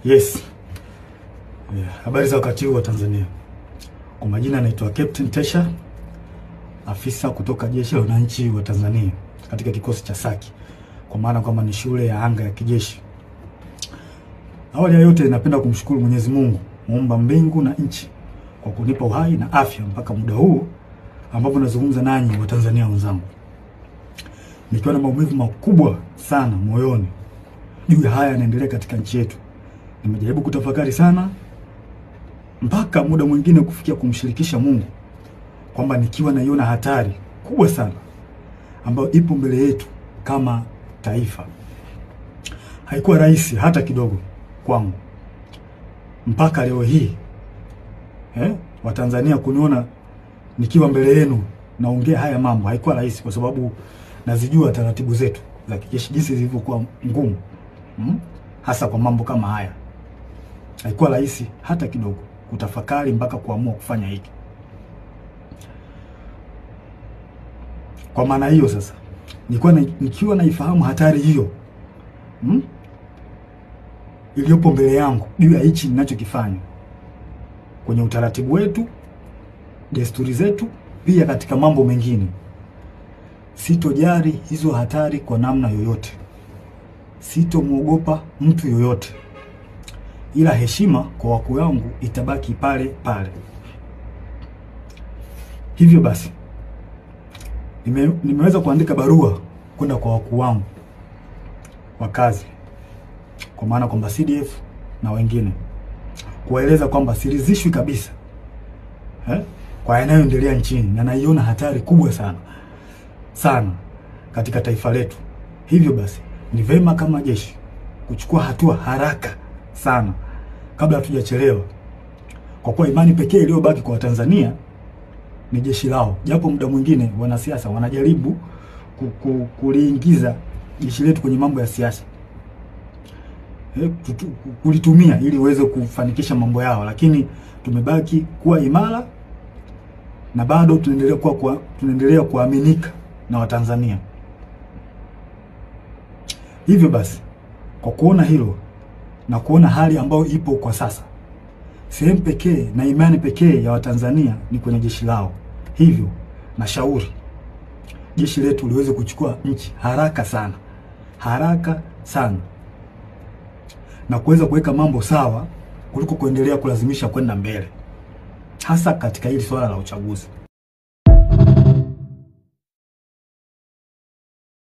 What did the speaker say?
Yes. Yeah. Habari za wakati huu wa Tanzania. Kwa majina naitwa Captain Tesha, afisa kutoka Jeshi la Wananchi wa Tanzania katika kikosi cha Saki, kwa maana kwamba ni shule ya anga ya kijeshi. Awali ya yote napenda kumshukuru Mwenyezi Mungu muumba mbingu na nchi kwa kunipa uhai na afya mpaka muda huu ambapo nazungumza nanyi wa Tanzania wenzangu, nikiwa na maumivu makubwa sana moyoni juu ya haya yanaendelea katika nchi yetu. Nimejaribu kutafakari sana mpaka muda mwingine kufikia kumshirikisha Mungu kwamba nikiwa naiona hatari kubwa sana ambayo ipo mbele yetu kama taifa. Haikuwa rahisi hata kidogo kwangu mpaka leo hii Watanzania kuniona nikiwa mbele yenu naongea haya mambo. Haikuwa rahisi kwa sababu nazijua taratibu zetu za kijeshi jinsi zilivyokuwa ngumu, hasa kwa mambo kama haya. Haikuwa rahisi hata kidogo kutafakari mpaka kuamua kufanya hiki. Kwa maana hiyo sasa, nikiwa naifahamu hatari hiyo iliyopo mbele yangu juu ya hichi ninachokifanya kwenye utaratibu wetu, desturi zetu, pia katika mambo mengine, sitojali hizo hatari kwa namna yoyote. Sitomuogopa mtu yoyote, ila heshima kwa wakuu wangu itabaki pale pale. Hivyo basi nimeweza kuandika barua kwenda kwa wakuu wangu wa kazi, kwa maana kwamba CDF na wengine, kuwaeleza kwamba siridhishwi kabisa kwa yanayoendelea nchini na naiona hatari kubwa sana sana katika taifa letu. Hivyo basi ni vema kama jeshi kuchukua hatua haraka sana kabla hatujachelewa, kwa kuwa imani pekee iliyobaki kwa Watanzania ni jeshi lao. Japo muda mwingine wanasiasa wanajaribu kuliingiza jeshi letu kwenye mambo ya siasa, kulitumia ili uweze kufanikisha mambo yao, lakini tumebaki kuwa imara na bado tunaendelea kuaminika na Watanzania. Hivyo basi, kwa kuona hilo na kuona hali ambayo ipo kwa sasa, sehemu pekee na imani pekee ya Watanzania ni kwenye jeshi lao. Hivyo nashauri jeshi letu liweze kuchukua nchi haraka sana, haraka sana, na kuweza kuweka mambo sawa kuliko kuendelea kulazimisha kwenda mbele, hasa katika hili swala la uchaguzi.